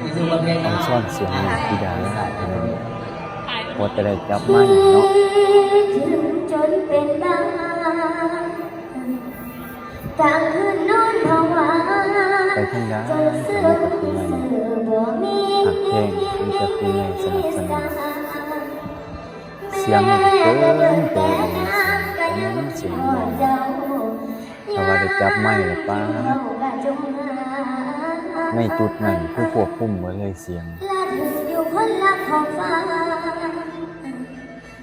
ອອນຊອນສຽງນ້ອງທິດາລາວ ພີ່ນ້ອງ ພໍແຕ່ໄດ້ຈັບໄມເນາະ. ໄປທາງໃດກໍມີແຕ່ຜູ້ໃຫຍ່ຮັກແພງ ມີແຕ່ຜູ້ໃຫຍ່ສະໜັບສະໜູນ. ສຽງນີ້ກໍເກີນໂຕອີ່ຫຼີ ສຽງ ສຽງໃຫຍ່ ແຕ່ວ່າໄດ້ຈັບໄມແລ້ວ ປາດ ໃນຈຸດນັ້ນຄືຄວບຄຸມເບິດເລີຍສຽງ.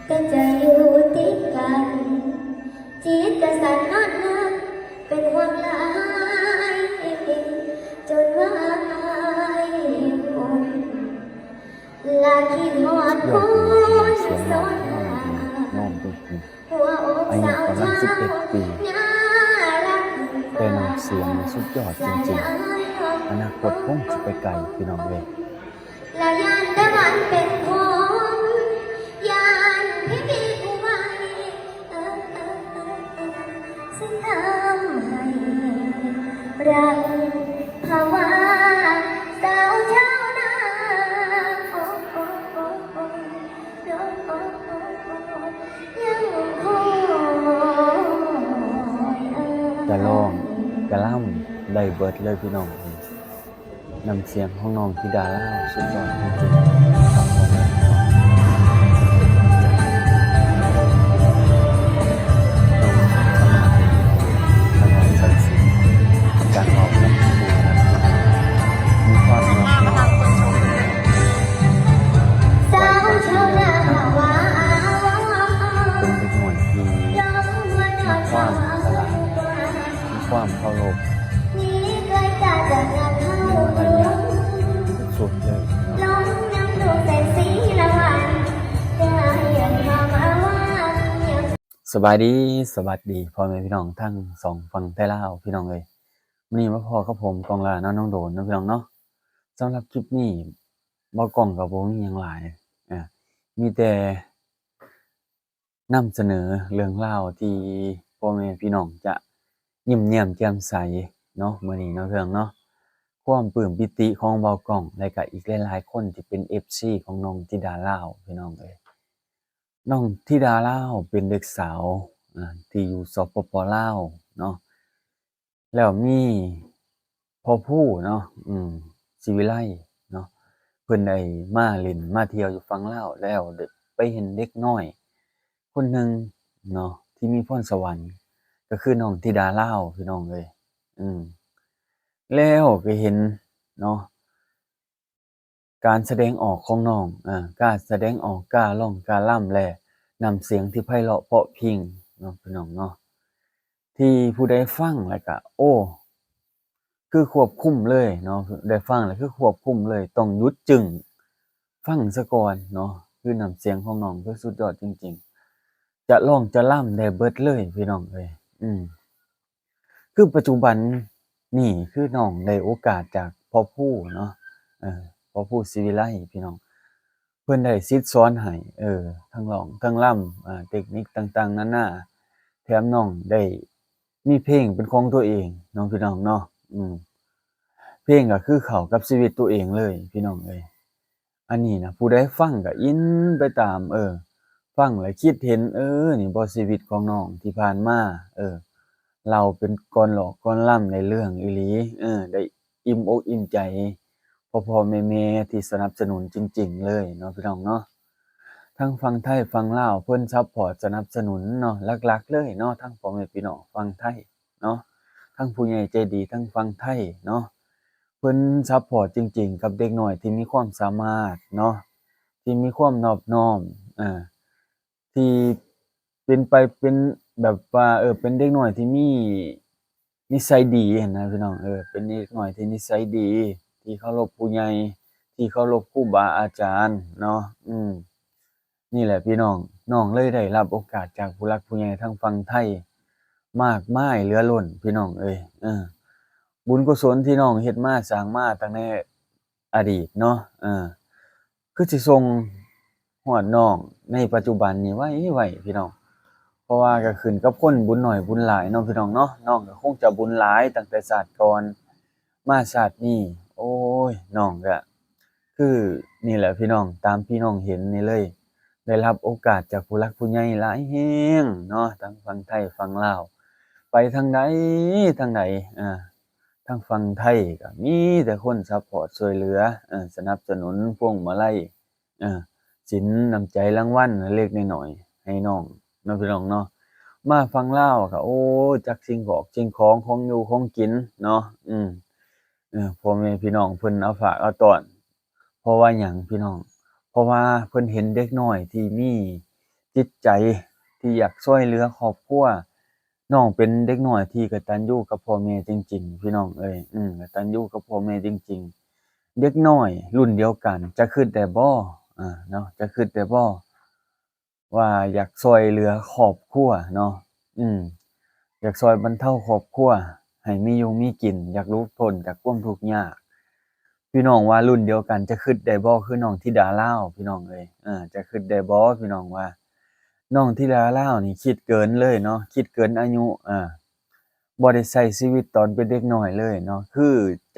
ແຕ່ໃຈຢູ່ຕິດກັນ ຈິດກະສັ່ນນອນເຮືອນ ເປັນຫ່ວງຫຼາຍ ຈົນວາຍວົນ ລະຄິດຮອດຄົນສົນຫາ ນ້ອງເປັນຜູ້ ອາຍຸກຳລັງສິບເອັດປີ ແຕ່ນ້ຳສຽງນີ້ສຸດຍອດຈິງໆ ອະນາຄົດຄົງຊິໄປໄກ ພີ່ນ້ອງເອີຍ. ລະຢ້ານແຕ່ວັນເປັນຄົນ ຢ້ານທີ່ມີຜູ້ໃໝ່ ຊິທຳໃຫ້ລັກພະວາ ສາວຊາວນາ ໂອ້ ໂອ້ ໂອ້ ໂອ້ ໂອ້ ຍັງຄອຍ ຈະຮ້ອງຈະລຳໄດ້ເບິດເລີຍ ພີ່ນ້ອງເອີຍ. ນ້ຳສຽງຂອງນ້ອງທິດາລາວສຸດຍອດຈິງໆ ຄັບ ພໍ່ແມ່ພີ່ນ້ອງ. ນ້ອງສາມາດເປັນນັກຮ້ອງສາຍສິນ ການເວົ້າກັບຜູ້ຮັກຜູ້ແພງ ມີຄວາມນອບນ້ອມ ເປັນເດັກນ້ອຍທີ່ມີຄວາມສະຫຼາດ ມີຄວາມເຄົາລົບ ມີມາລະຍາດສຸດເລີຍເນາະ. ສະບາຍດີ ສະຫວັດດີ ພໍ່ແມ່ພີ່ນ້ອງທັງສອງຝັ່ງໄທລາວ ພີ່ນ້ອງເອີຍ. ມື້ນີ້ມາພໍ້ກັບຜົມ ກ້ອງຫຼ້າ ນານອງໂດນ ເນາະ ພີ່ນ້ອງເນາະ. ສຳລັບຄລິບນີ້ ບ່າວກ້ອງກໍບໍ່ມີຫຍັງຫຼາຍ ເອີ ມີແຕ່ ນຳສະເໜີເລື່ອງລາວທີ່ພໍ່ແມ່ພີ່ນ້ອງຈະຍິ້ມແຍ້ມແຈ່ມໃສເນາະ ມື້ນີ້ເນາະ ເພື່ອນເນາະ. ຄວາມປຶ້ມປີຕິຂອງບ່າວກ້ອງ ແລະກະອີກຫຼາຍໆຄົນທີ່ເປັນເອັຟຊີຂອງນ້ອງທິດາລາວ ພີ່ນ້ອງເອີຍ. ນ້ອງທິດາລາວເປັນເດັກສາວ ອາ ທີ່ຢູ່ ສປປ ລາວ ເນາະ. ແລ້ວມີພໍ່ພູເນາະ ອືມ ສີວິໄລເນາະ ເພິ່ນໄດ້ມາຫຼິ້ນມາທ່ຽວຢູ່ຝັ່ງລາວ ແລ້ວໄດ້ໄປເຫັນເດັກນ້ອຍຄົນໜຶ່ງເນາະ ທີ່ມີພອນສະຫວັນ ກໍຄືນ້ອງທິດາລາວ ພີ່ນ້ອງເອີຍ. ອືມ ແລ້ວກໍເຫັນເນາະ ການສະແດງອອກຂອງນ້ອງ ອາ ການສະແດງອອກ ການຮ້ອງ ການລຳ ແລະ ນ້ຳສຽງທີ່ໄພເລາະເພາະພິ່ງເນາະ ພີ່ນ້ອງເນາະ ທີ່ຜູ້ໃດຟັງແລ້ວກະ ໂອ້ ຄືຄວບຄຸມເລີຍເນາະ ໄດ້ຟັງແລ້ວຄືຄວບຄຸມເລີຍ ຕ້ອງຢຸດຈຶ້ງຟັງສາກ່ອນເນາະ. ຄືນ້ຳສຽງຂອງນ້ອງຄືສຸດຍອດຈິງໆ ຈະຮ້ອງຈະລຳໄດ້ເບິດເລີຍ ພີ່ນ້ອງເອີຍ. ອືມ ຄືປັດຈຸບັນນີ້ ຄືນ້ອງໄດ້ໂອກາດຈາກພໍ່ພູເນາະ ເອີ ພໍ່ພູສີວິໄລ ພີ່ນ້ອງ ເພິ່ນໄດ້ສິດສອນໃຫ້ ເອີ ທັງຮ້ອງທັງລຳ ອາ ເຕັກນິກຕ່າງໆນານາ ແຖມນ້ອງໄດ້ມີເພງເປັນຂອງຕົວເອງເນາະ ພີ່ນ້ອງເນາະ. ອືມ ເພງກໍຄືເຂົ້າກັບຊີວິດຕົວເອງເລີຍ ພີ່ນ້ອງເອີຍ. ອັນນີ້ນະ ຜູ້ໃດຟັງກໍອິນໄປຕາມ ເອີ ຟັງແລ້ວຄິດເຫັນ ເອີ ນີ້ບໍ່ຊີວິດຂອງນ້ອງທີ່ຜ່ານມາ ເອີ ເລົ່າເປັນກອນຫຼອກກອນລຳ ໄດ້ເລື່ອງອີ່ຫຼີ ເອີ ໄດ້ອີ່ມອົກອີ່ມໃຈ ພໍ່ໆແມ່ໆທີ່ສະໜັບສະໜູນຈິງໆເລີຍເນາະ ພີ່ນ້ອງເນາະ. ທັງຝັ່ງໄທຝັ່ງລາວ ເພິ່ນຊັບພອດສະໜັບສະໜູນເນາະ ຫຼັກໆເລີຍເນາະ ທັງພໍ່ແມ່ພີ່ນ້ອງຝັ່ງໄທ ເນາະ ທັງຜູ້ໃຫຍ່ໃຈດີທາງຝັ່ງໄທເນາະ ເພິ່ນຊັບພອດຈິງໆກັບເດັກນ້ອຍທີ່ມີຄວາມສາມາດເນາະ ທີ່ມີຄວາມນອບນ້ອມ ເອີ ທີ່ເປັນໄປເປັນແບບວ່າ ເອີ ເປັນເດັກນ້ອຍທີ່ມີນິໄສດີຫັ້ນນະ ພີ່ນ້ອງ ເອີ ເປັນເດັກນ້ອຍທີ່ນິໄສດີ ທີ່ເຄົາລົບຜູ້ໃຫຍ່ ທີ່ເຄົາລົບຄູບາອາຈານເນາະ ອືມ ນີ້ແຫຼະພີ່ນ້ອງ ນ້ອງເລີຍໄດ້ຮັບໂອກາດຈາກຜູ້ຫຼັກຜູ້ໃຫຍ່ທາງຝັ່ງໄທມາກມາຍເຫຼືອລົ້ນ ພີ່ນ້ອງເອີຍ. ເອີ ບຸນກຸສົນທີ່ນ້ອງເຮັດມາສ້າງມາຕັ້ງແຕ່ອະດີດເນາະ ເອີ ຄືຊິສົ່ງຮອດນ້ອງໃນປັດຈຸບັນນີ້ໄວໆ ພີ່ນ້ອງ ເພາະວ່າກໍຂຶ້ນກັບຄົນບຸນໜ້ອຍບຸນຫຼາຍເນາະ ພີ່ນ້ອງເນາະ. ນ້ອງກໍຄົງຈະບຸນຫຼາຍຕັ້ງແຕ່ຊາດກ່ອນ ມາຊາດນີ້ ໂອ້ຍ ນ້ອງກະ ຄືນີ້ແຫຼະພີ່ນ້ອງ ຕາມພີ່ນ້ອງເຫັນນີ້ເລີຍ ໄດ້ຮັບໂອກາດຈາກຜູ້ຫຼັກຜູ້ໃຫຍ່ຫຼາຍແຮງເນາະ ທັງຝັ່ງໄທຝັ່ງລາວ ໄປທາງໃດທາງໃດ ເອີ ທາງຝັ່ງໄທກໍມີແຕ່ຄົນຊັບພອດຊ່ວຍເຫຼືອ ເອີ ສະໜັບສະໜູນພວງມາໄລ ເອີ ສິນນ້ຳໃຈລາງວັນເລັກໆນ້ອຍໆໃຫ້ນ້ອງເນາະ ພີ່ນ້ອງເນາະ. ມາຝັ່ງລາວກໍ ໂອ້ ຈັກສິ່ງຂອກສິ່ງຂອງ ຂອງຢູ່ຂອງກິນເນາະ ອືມ ເອີ ພໍ່ແມ່ພີ່ນ້ອງເພິ່ນເອົາຝາກເອົາຕ້ອນ ເພາະວ່າຫຍັງພີ່ນ້ອງ? ເພາະວ່າເພິ່ນເຫັນເດັກນ້ອຍທີ່ມີຈິດໃຈທີ່ຢາກຊ່ວຍເຫຼືອຄອບຄົວ. ນ້ອງເປັນເດັກນ້ອຍທີ່ກະຕັນຍູກັບພໍ່ແມ່ຈິງໆ ພີ່ນ້ອງເອີຍ ອືມ ກະຕັນຍູກັບພໍ່ແມ່ຈິງໆ. ເດັກນ້ອຍລຸ້ນດຽວກັນຈະຄິດໄດ້ບໍ່ ອາ ເນາະ ຈະຄິດໄດ້ບໍ່ ວ່າຢາກຊ່ວຍເຫຼືອຄອບຄົວເນາະ ອືມ ຢາກຊ່ວຍບັນເທົາຄອບຄົວໃຫ້ມີຢູ່ມີກິນ ຢາກຫຼຸດພົ້ນຈາກຄວາມທຸກຍາກ. ພີ່ນ້ອງວ່າລຸ້ນດຽວກັນຈະຄິດໄດ້ບໍ່ ຄືນ້ອງທິດາລາວ ພີ່ນ້ອງເອີຍ ເອີ ຈະຄິດໄດ້ບໍ່ ພີ່ນ້ອງວ່າ ນ້ອງທິດາລາວນີ້ຄິດເກີນເລີຍເນາະ ຄິດເກີນອາຍຸ ເອີ ບໍ່ໄດ້ໃຊ້ຊີວິດຕອນເປັນເດັກນ້ອຍເລີຍເນາະ ຄື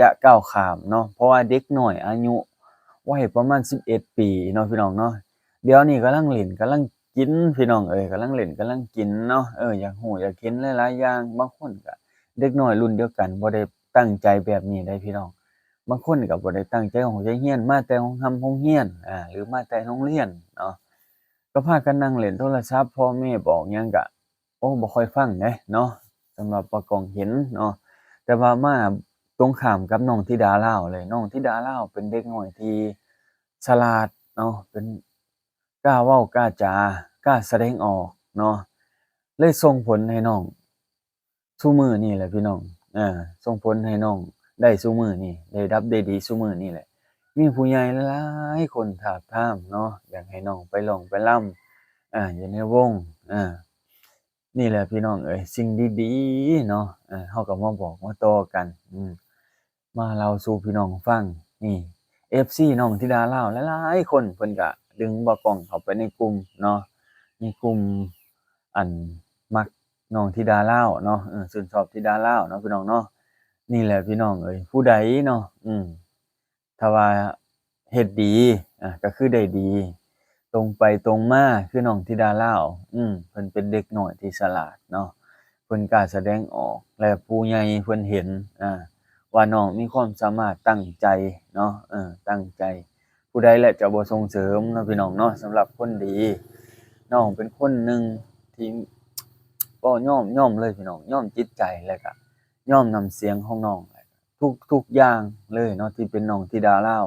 ຈະກ້າວຂ້າມເນາະ ເພາະວ່າເດັກນ້ອຍອາຍຸໄວປະມານສິບເອັດປີເນາະ ພີ່ນ້ອງເນາະ ດຽວນີ້ກຳລັງຫຼິ້ນ ກຳລັງກິນ ພີ່ນ້ອງເອີຍ ກຳລັງຫຼິ້ນ ກຳລັງກິນເນາະ ເອີ ຢາກຮູ້ຢາກເຫັນຫຼາຍໆຢ່າງ. ບາງຄົນກະ ເດັກນ້ອຍລຸ້ນດຽວກັນບໍ່ໄດ້ຕັ້ງໃຈແບບນີ້ໃດ໋ ພີ່ນ້ອງ ບາງຄົນກໍບໍ່ໄດ້ຕັ້ງໃຈຮຽນ ຮຽນມາແຕ່ໂຮງຮ່ຳໂຮງຮຽນ ອາ ຫຼືມາແຕ່ໂຮງຮຽນເນາະ ກໍພາກັນນັ່ງຫຼິ້ນໂທລະສັບ ພໍ່ແມ່ບອກຫຍັງກະ ໂອ້ ບໍ່ຄ່ອຍຟັງເດ້ເນາະ ສຳລັບປາກອງເຫັນເນາະ. ແຕ່ວ່າມາຕົງຂ້າມກັບນ້ອງທິດາລາວເລີຍ ນ້ອງທິດາລາວເປັນເດັກນ້ອຍທີ່ສະຫຼາດເນາະ ເປັນ ກ້າເວົ້າ ກ້າຈາ ກ້າສະແດງອອກເນາະ ເລີຍສົ່ງຜົນໃຫ້ນ້ອງ ຊຸມື້ນີ້ແຫຼະພີ່ນ້ອງ ເອີ ສົ່ງຜົນໃຫ້ນ້ອງໄດ້ຊຸມື້ນີ້ ໄດ້ດັບໄດ້ດີຊຸມື້ນີ້ແຫຼະ. ມີຜູ້ໃຫຍ່ຫຼາຍໆຄົນທາບທາມເນາະ ຢາກໃຫ້ນ້ອງໄປຮ້ອງໄປລຳ ເອີ ຢູ່ໃນວົງ ເອີ ນີ້ແຫຼະພີ່ນ້ອງເອີຍ ສິ່ງດີໆເນາະ ເອີ ເຮົາກໍມາບອກມາຕໍ່ກັນ ອືມ ມາເລົ່າສູ່ພີ່ນ້ອງຟັງ. ນີ້ ເອັຟຊີ ນ້ອງທິດາລາວຫຼາຍໆຄົນ ເພິ່ນກະດຶງບ່າວກ້ອງເຂົ້າໄປໃນກຸ່ມເນາະ ໃນກຸ່ມ ອັນ ມັກນ້ອງທິດາລາວເນາະ ເອີ ຊື່ນຊອບທິດາລາວເນາະ ພີ່ນ້ອງເນາະ. ນີ້ແຫຼະພີ່ນ້ອງເອີຍ ຜູ້ໃດເນາະ ອືມ ຖ້າວ່າເຮັດດີ ອາ ກໍຄືໄດ້ດີ ຕົງໄປຕົງມາ ຄືນ້ອງທິດາລາວ ອືມ ເພິ່ນເປັນເດັກນ້ອຍທີ່ສະຫຼາດເນາະ ເພິ່ນກ້າສະແດງອອກ ແລະ ຜູ້ໃຫຍ່ເພິ່ນເຫັນ ອາ ວ່ານ້ອງມີຄວາມສາມາດ ຕັ້ງໃຈເນາະ ເອີ ຕັ້ງໃຈ ຜູ້ໃດແຫຼະຈະບໍ່ສົ່ງເສີມເນາະ ພີ່ນ້ອງເນາະ. ສຳລັບຄົນດີ ນ້ອງເປັນຄົນໜຶ່ງທີ່ ເວົ້າຍອມ ຍອມເລີຍ ພີ່ນ້ອງ ຍອມຈິດໃຈ ແລະກະຍອມນ້ຳສຽງຂອງນ້ອງ ທຸກໆຢ່າງເລີຍເນາະ ທີ່ເປັນນ້ອງທິດາລາວ.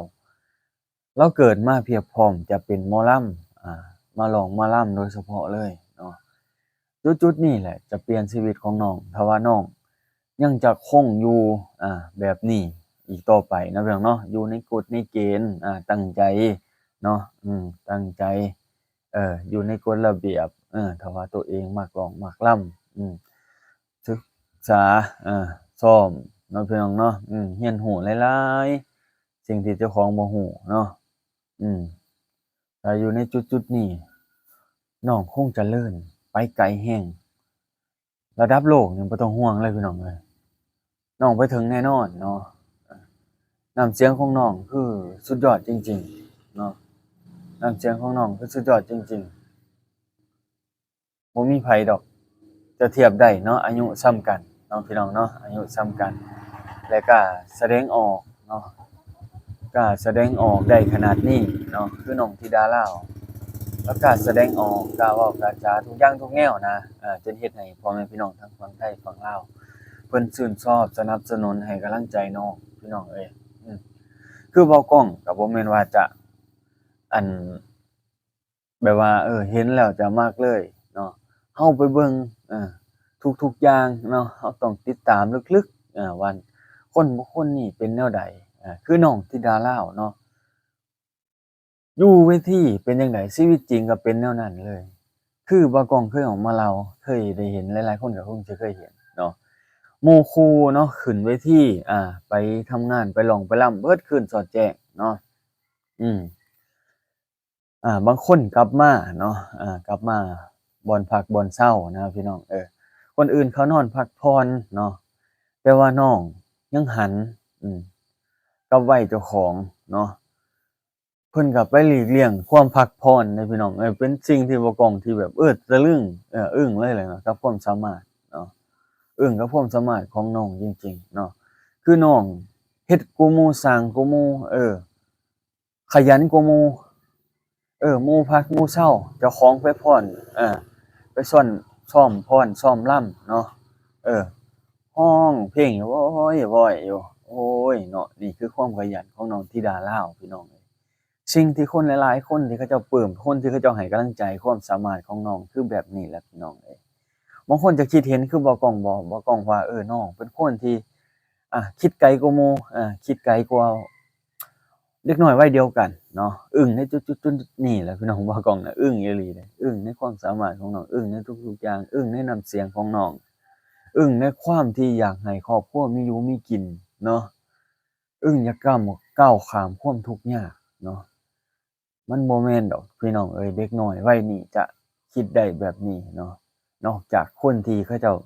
ລາວເກີດມາພຽບພ້ອມຈະເປັນໝໍລຳ ອາ ມາຮ້ອງໝໍລຳໂດຍສະເພາະເລີຍເນາະ. ຈຸດໆນີ້ແຫຼະຈະປ່ຽນຊີວິດຂອງນ້ອງ ຖ້າວ່ານ້ອງຍັງຈະຄົງຢູ່ ອາ ແບບນີ້ອີກຕໍ່ໄປເນາະ ພີ່ນ້ອງເນາະ ຢູ່ໃນກົດໃນເກນ ອາ ຕັ້ງໃຈເນາະ ອືມ ຕັ້ງໃຈ ເອີ ຢູ່ໃນກົດລະບຽບ ເອີ ຖ້າວ່າໂຕເອງມັກຮ້ອງມັກລຳ ອືມ ສຶກສາ ເອີ ຊ້ອມເນາະ ພີ່ນ້ອງເນາະ ອືມ ຮຽນຮູ້ຫຼາຍໆສິ່ງທີ່ເຈົ້າຂອງບໍ່ຮູ້ເນາະ ອືມ ຖ້າຢູ່ໃນຈຸດໆນີ້ ນ້ອງຄົງຈະເລີນໄປໄກແຮງ ລະດັບໂລກນີ້ບໍ່ຕ້ອງຫ່ວງເລີຍ ພີ່ນ້ອງເອີຍ ນ້ອງໄປເຖິງແນ່ນອນເນາະ. ນ້ຳສຽງຂອງນ້ອງຄືສຸດຍອດຈິງໆເນາະ ນ້ຳສຽງຂອງນ້ອງຄືສຸດຍອດຈິງໆ ບໍ່ມີໃຜດອກຈະທຽບໄດ້ເນາະ ອາຍຸສ່ຳກັນເນາະ ພີ່ນ້ອງເນາະ ອາຍຸສ່ຳກັນ ແລະກະສະແດງອອກເນາະ ກະສະແດງອອກໄດ້ຂະໜາດນີ້ເນາະ ຄືນ້ອງທິດາລາວ ແລ້ວກະສະແດງອອກ ກະເວົ້າກະຈາທຸກຢ່າງທຸກແນວນະ ເອີ ຈົນເຮັດໃຫ້ພໍ່ແມ່ພີ່ນ້ອງທັງຝັ່ງໄທຝັ່ງລາວ ເພິ່ນຊື່ນຊອບສະໜັບສະໜູນໃຫ້ກຳລັງໃຈນ້ອງ ພີ່ນ້ອງເອີຍ ອືມ ຄືເວົ້າກ້ອງກະບໍ່ແມ່ນວ່າຈະ ອັນ ແບບວ່າ ເອີ ເຫັນແລ້ວຈະມັກເລີຍເນາະ ເຮົາໄປເບິ່ງ ເອີ ທຸກໆຢ່າງເນາະ ເຮົາຕ້ອງຕິດຕາມເລິກໆ ເອີ ວ່າຄົນບຸກຄົນນີ້ເປັນແນວໃດ ເອີ ຄືນ້ອງທິດາລາວເນາະ ຢູ່ເວທີເປັນຈັ່ງໃດ ຊີວິດຈິງກໍເປັນແນວນັ້ນເລີຍ ຄືບ່າວກ້ອງເຄີຍອອກມາເລົ່າ ເຄີຍໄດ້ເຫັນ ຫຼາຍໆຄົນກໍຄົງຈະເຄີຍເຫັນເນາະ ໝູ່ຄູ່ເນາະ ຂຶ້ນເວທີ ອາ ໄປທຳງານ ໄປຮ້ອງໄປລຳ ເບິດຄືນສອດແຈ້ງເນາະ ອືມ ອາ ບາງຄົນກັບມາເນາະ ອາ ກັບມາບ່ອນພັກບ່ອນເຊົານະ ພີ່ນ້ອງເອີຍ ຄົນອື່ນເຂົານອນພັກຜ່ອນເນາະ ແຕ່ວ່ານ້ອງຍັງຫັນ ອືມ ກັບໄວເຈົ້າຂອງເນາະ ເພິ່ນກໍໄປຫຼີກລ່ຽງຄວາມພັກຜ່ອນເດ້ພີ່ນ້ອງເອີຍ. ເປັນສິ່ງທີ່ບ່າວກ້ອງທີ່ແບບ ເອີ ຕະລຶງ ເອີ ອຶ້ງເລີຍແຫຼະເນາະ ກັບຄວາມສາມາດເນາະ, ອຶ້ງກັບຄວາມສາມາດຂອງນ້ອງຈິງໆເນາະ. ຄືນ້ອງເຮັດກວ່າໝູ່ ສ້າງກວ່າໝູ່ ເອີ ຂະຫຍັນກວ່າໝູ່ ເອີ ໝູ່ພັກໝູ່ເຊົາ ເຈົ້າຂອງໄປຟ້ອນ ເອີ ໄປຊ້ອນ ຊ້ອມຟ້ອນຊ້ອມລຳເນາະ ເອີ ຮ້ອງເພງໂວຍວອຍຢູ່. ໂອ້ຍເນາະ ນີ້ຄືຄວາມຂະຫຍັນຂອງນ້ອງທິດາລາວ ພີ່ນ້ອງເອີຍ. ສິ່ງທີ່ຄົນຫຼາຍໆຄົນທີ່ເຂົາເຈົ້າປຶ້ມ ຄົນທີ່ເຂົາເຈົ້າໃຫ້ກຳລັງໃຈຄວາມສາມາດຂອງນ້ອງ ຄືແບບນີ້ແຫຼະ ພີ່ນ້ອງເອີຍ. ບາງຄົນຈະຄິດເຫັນຄືບ່າວກ້ອງບໍ່? ບ່າວກ້ອງວ່າ ເອີ ນ້ອງເປັນຄົນທີ່ ອ່າ ຄິດໄກກວ່າໝູ່ ອ່າ ຄິດໄກກວ່າເດັກນ້ອຍໄວດຽວກັນເນາະ. ອຶ້ງໃນຈຸດໆນີ້ແຫຼະ ພີ່ນ້ອງ, ບ່າວກ້ອງນະອຶ້ງອີ່ຫຼີເດ້ ອຶ້ງໃນຄວາມສາມາດຂອງນ້ອງ, ອຶ້ງໃນທຸກໆຢ່າງ, ອຶ້ງໃນນ້ຳສຽງຂອງນ້ອງ, ອຶ້ງໃນຄວາມທີ່ຢາກໃຫ້ຄອບຄົວມີຢູ່ມີກິນເນາະ, ອຶ້ງຢາກກ້າວ ກ້າວຂ້າມຄວາມທຸກຍາກເນາະ. ມັນບໍ່ແມ່ນດອກ ພີ່ນ້ອງເອີຍ, ເດັກນ້ອຍໄວນີ້ຈະຄິດໄດ້ແບບນີ້ເນາະ. ນອກຈາກຄົນທີ່ເຂົາເຈົ້າ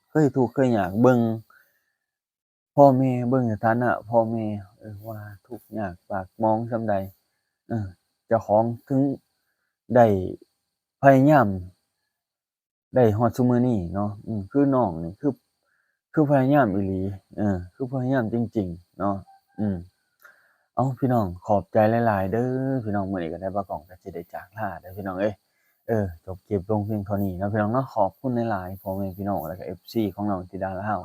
ເຄີຍທຸກເຄີຍຍາກ ເບິ່ງພໍ່ແມ່ ເບິ່ງສະຖານະພໍ່ແມ່ ເອີ ວ່າທຸກຍາກປາກໝອງສ່ຳໃດ ເອີ ເຈົ້າຂອງເຖິງໄດ້ພະຍາຍາມ ໄດ້ຮອດຊຸມື້ນີ້ເນາະ. ອືມ ຄືນ້ອງນີ້ ຄື ຄືພະຍາຍາມອີ່ຫຼີ ເອີ ຄືພະຍາຍາມຈິງໆເນາະ. ອືມ ເອົ້າ ພີ່ນ້ອງ ຂອບໃຈຫຼາຍໆເດີພີ່ນ້ອງ. ມື້ນີ້ກໍໄດ້ ບ່າວກ້ອງກໍຊິໄດ້ຈາກລາເດີພີ່ນ້ອງເອີຍ. ເອີ ຈົບຄລິບລົງພຽງເທົ່ານີ້ເນາະ ພີ່ນ້ອງເນາະ. ຂອບຄຸນຫຼາຍໆ ພໍ່ແມ່ພີ່ນ້ອງ ແລ້ວກໍ ເອັຟຊີ ຂອງນ້ອງທິດາລາວ